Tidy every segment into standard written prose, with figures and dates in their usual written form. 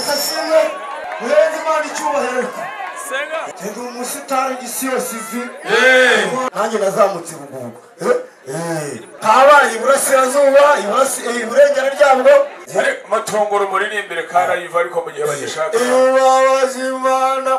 Yasashimwe muheze Imana icyubahiro. Senga. Ndi umusitari isi yose izi. Nanjye nazamutse bugugu. Kabaye iburasirazuba, iburengera ryabwo. Matongoro muririmbire karayiva ariko mu gihe bagishaka. Ubabaza Imana.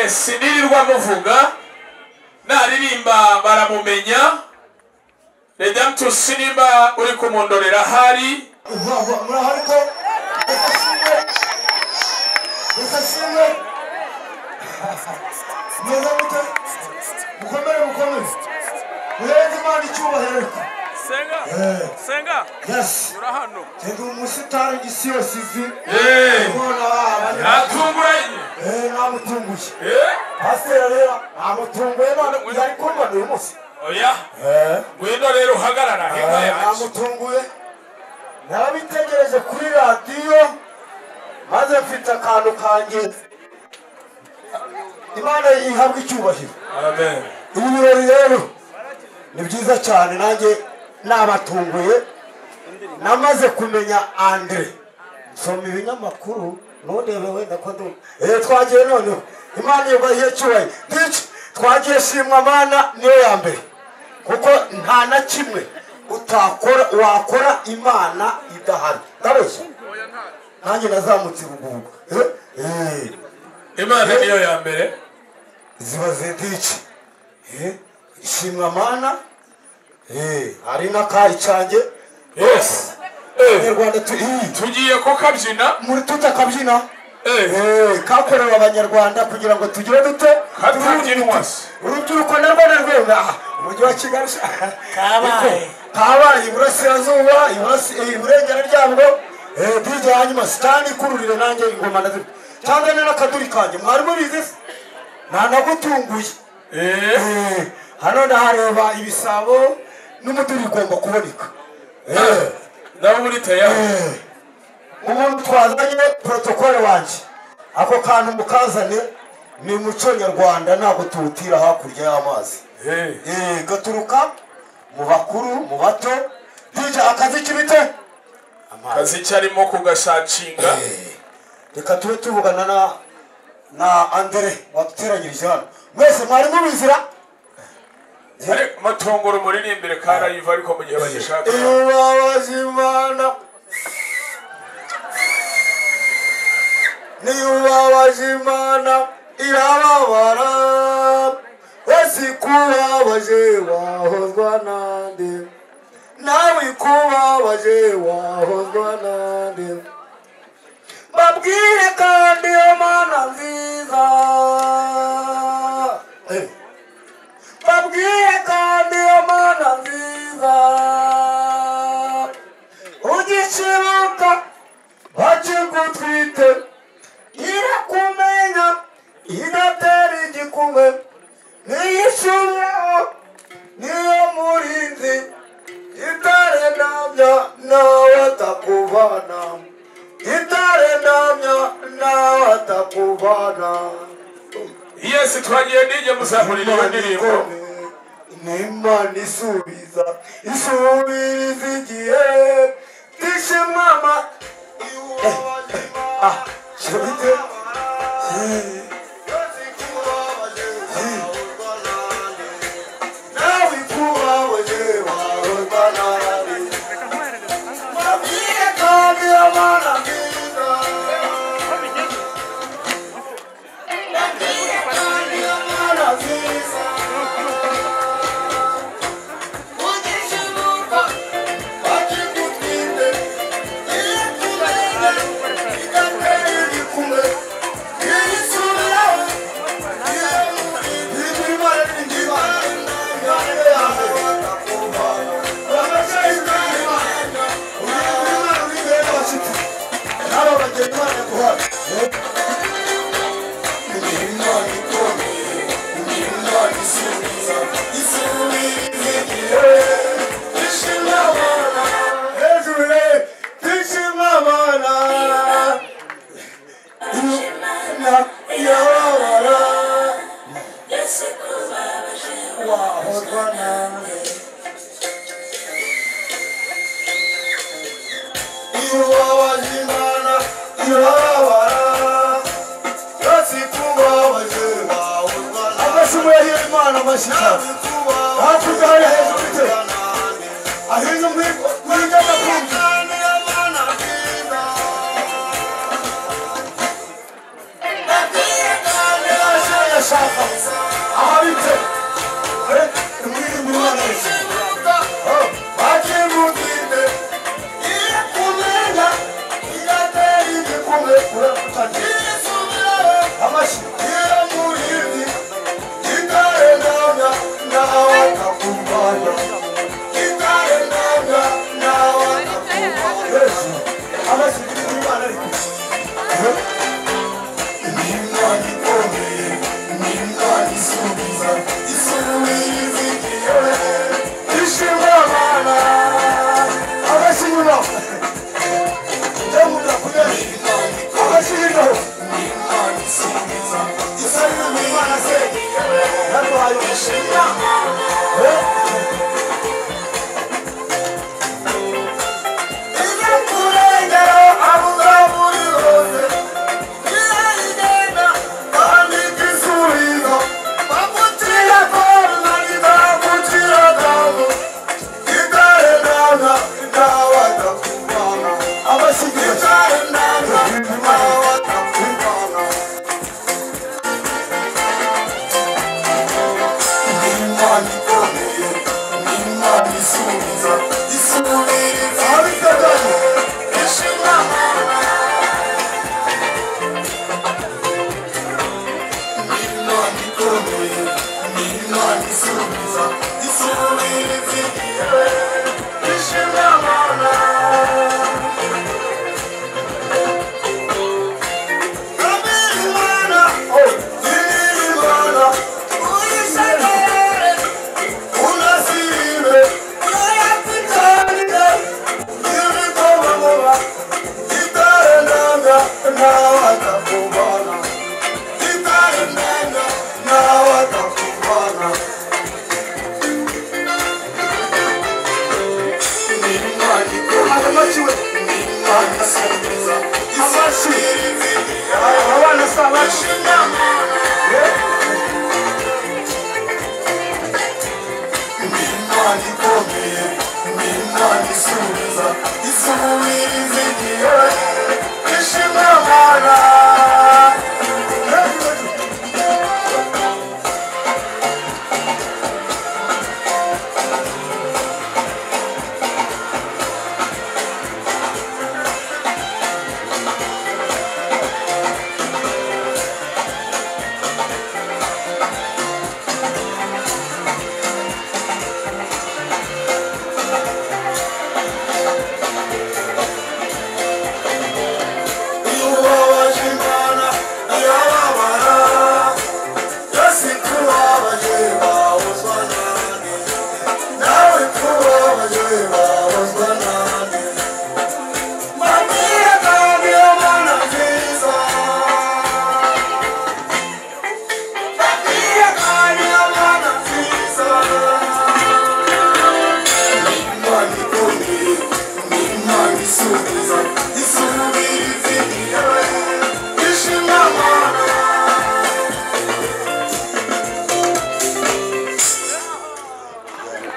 Sinirirwa muvuga naririmba baramumenya. Redemptus sinimba uri kumundorera hari murahari ko Yasashimwe neza mute mukomere mukomere muheze Imana icyubahiro. Senga senga. Yes. Urahano. Ndi umusitari isi yose izi. Natunguranye. Namutunguye. Pastor rero namutunguye none yari kumbona uyu munsi. Oya. Ngwino rero uhagarara inka yanjye. Namutunguye. Narabitegereje kuri radiyo maze mfite akantu kanjye. Imana ihabwe icyubahiro. Amen. Ibi birori rero ni byiza cyane nanjye nabatunguye. Namaze kumenya Andre. Nsoma ibinyamakuru nundebe wenda ko ndu. Twagiye none Imana yubahiye cyubahiro. Twagiye shimwa Mana niyo ya mbere. Kuko nta na kimwe utakora wakora Imana idahari. Ndabeshya. Nanjye nazamutse bugugu. Imana niyo ya mbere. Ziba zedici. Shimwa Mana. Hari n'akayi cyanjye. Yes. Abanyarwanda tugiye kukabyina muri tutakabyina. Kakorewe abanyarwanda kugira ngo tugire dute katabyinwa. Urubyiruko narwo narwemba umujyi wa Kigali kabaye iburasirazuba, iburengera ryabwo. DJ hanyuma sitani kururire nanjye ingoma ndazifite cyangwa n'akaduri kanjye mwari mubizi nanagutunguye. Hano ndahareba ibisabo n'umuduri ugomba kuboneka. Nawe muri tayari. Umuntu twazanye protocole wanje ako kantu mukazane ni muco nyarwanda ntabwo tuwutira hakurya y'amazi. Gaturuka mu bakuru mu bato. DJ akazi kibite akazi cyarimo kugashacinga. Reka tube tuvugana na Andre waduteranyirije hano. Mwese mwari mubizira. Matongoro muririmbire karayiva ariko mu gihe bagishaka. Ubabaza Imana. Niyo ubabaje Imana irababara. Wese ikubabaje wahozwa nande. Nawe ikubabaje wahozwa nande. Babwire kandi iyo Mana nziza. Babwire kandi iyo Mana nziza. Ugishibuka bakigutwite irakumenya idatera igikumwe niyishuyeho niyo murinzi itarenamya nawe atakuvana itarenamya nawe atakuvana. Yes, twagiye nije muzahurira iyo ndirimbo. N'Imana isubiza isubiriza igihe tishimama.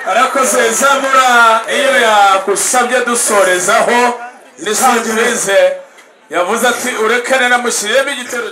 Arakoze Zamura iyo yakusabye dusorezaho ni surprise yavuze ati urekane namushyiriyemo igitero.